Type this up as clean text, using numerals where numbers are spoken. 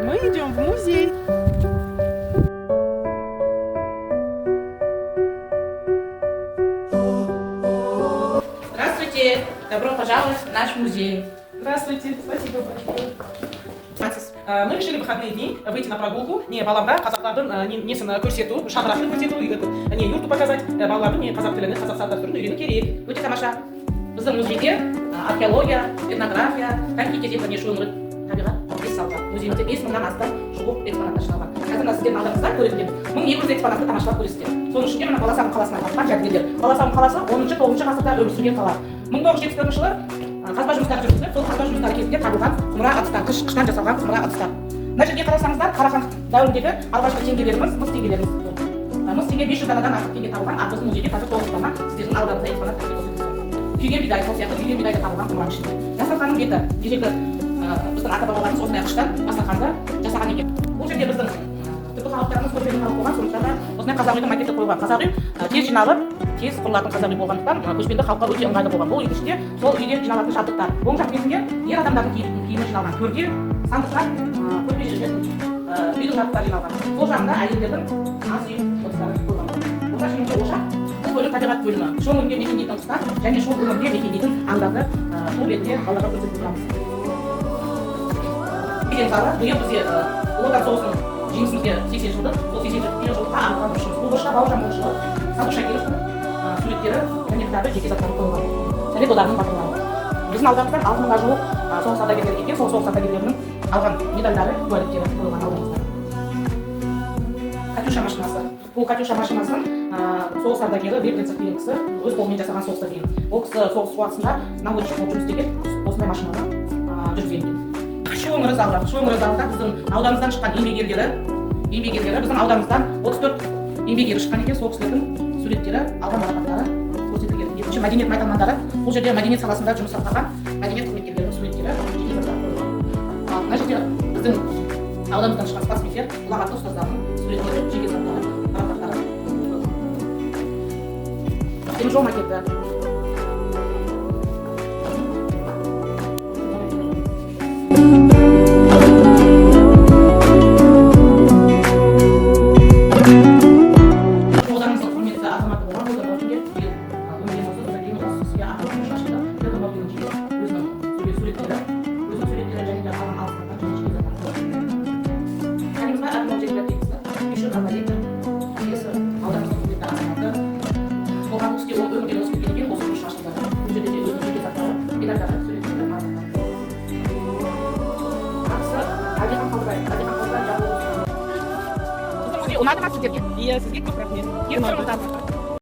Мы идем в музей. Здравствуйте! Добро пожаловать в наш музей. Здравствуйте, спасибо большое. Мы решили в выходные дни выйти на прогулку, не баламға қазақтардың несін көрсету, шаңырақты көрсету, не юрту показать, балалардың не қазақ тілini, қазақ салт дәстүрін үйрену керек. Өте тамаша. Біздің музейде археология, этнография, тарихи кезең және шу өңірі табиғат бес салған. Музейімізде 5000-нан астам жуық экспонаттар жиналған. Қазір мына сіздердің алдарыңызда көретін 1200 экспонатты тамашалап көресіздер. Соның ішінде мына Баласағұн қаласынан тапқан жәдігерлер. Баласағұн қаласы 10-9 ғасырда өмір сүрген қала. 1974 жылы қазба жұмыстары жүргізіліп, сол қазба жұмыстары кезінде табылған құмыра ыдыстар, қыштан жасалған құмыра ыдыстар. Мына жерге қарасаңыздар, Қарахан дәуіріндегі алғашқы теңгелеріміз, мыс теңгелеріміз. Мыс теңге 500 данадан артық теңге табылған, ал біздің музейде қазір 9 дана сіздердің алдарыңызда экспонат көрсетілді. Күйген бидай, сол сияқты күйген бидай да табылған құмыраның ішінде. Дастарханның беті, ежелгі біздің ата бабаларымыз осындай қыштан дастарханды жасаған екен. Бұл жерде біздің түркі халықтарымыз көшпенді халық болған, сондықтан да осындай қазақ үйдің макеті қойылған. Қазақ үй тез жиналып, тез құрылатын қазақ үй болғандықтан, көшпенді халыққа өте ыңғайлы болған. Бұл үйдің ішінде сол үйде жиналатын жабдықтар. Оң жақ бетінде ер адамдардың киімі жиналған. Төрде сандықтар, көрпе үйдің жабдықтары жиналған. Сол жағында әйелдердің ас үй ыдыстары қойылған. Бұл жерде ошақ, бұл бөлім табиғат бөлімі. Шу өңірінде мекендейтін құстар және шу өңірінде мекендейтін аңдарды бұл ретінде балаларға көрсетіп отырамыз. Деген залы биыл бізде Ұлы Отан соғысының жеңісімізге 80 жылдық, сол 80 жылдыққа арналған бұрышымыз. Бұл бұрышта Бауыржан Момышұлы, Сабыр Шакировтың суреттері және кітабы, жеке заттары қойылған. Совет Одағының батырлары. Біздің ауданымыздан 6000-ға жуық соғыс ардагерлері кеткен, сол соғыс ардагерлерінің алған медальдары, куәліктері қойылған ауданымызда. Катюша машинасы. Бұл Катюша машинасын соғыс ардагері Вепринцев деген кісі өз қолымен жасаған соғыста деген. Ол кісі соғыс уақытында наводчик болып жұмыс істеген, осындай машинаны жүргізген екен. Шу өңірі залы. Шу өңірі залында біздің ауданымыздан шыққан еңбек ерлері, біздің ауданымыздан 34 еңбек ері шыққан екен, сол кісілердің суреттері, алған марапаттары көрсетілген. Екінші мәдениет майталмандары, бұл жерде мәдениет саласында жұмыс атқарған мәдениет қызметкерлерінің суреттері, жеке заттары қойылған. Ал мына жерде біздің ауданымыздан шыққан спортсмендер, ұлағатты ұстаздардың суреттері, жеке заттары, марапаттары қойылған. Теміржол макеті. Ауданымыздың құрметті азаматы болған Федор Баукинге биыл өмірден озды, содан кейін осы кісіге арналған бұрыш ашылды. Федор Баукиннің жеке өзінің суреттері және де алған алғыс хаттары және жеке заттары қойылған. Танимыз ба Әбілмәмбет Жәнібек деген кісіні? Бейшөн Армалиевтің әкесі, ауданымыздың құрметті азаматы болған. Бұл кісіге ол өмірден озып кеткеннен кейін осы бұрыш ашылды. Бұл жерде де өзінің жеке заттары, медальдары, суреттері, марапаттары. Ағасы Әлихан Қалдыбаев. Әлихан Қалдыбаев Жамбыл облысының. Біздің музей ұнады ма сіздерге? Иә, сізге көп рахмет. Келіп тұрыңыздар.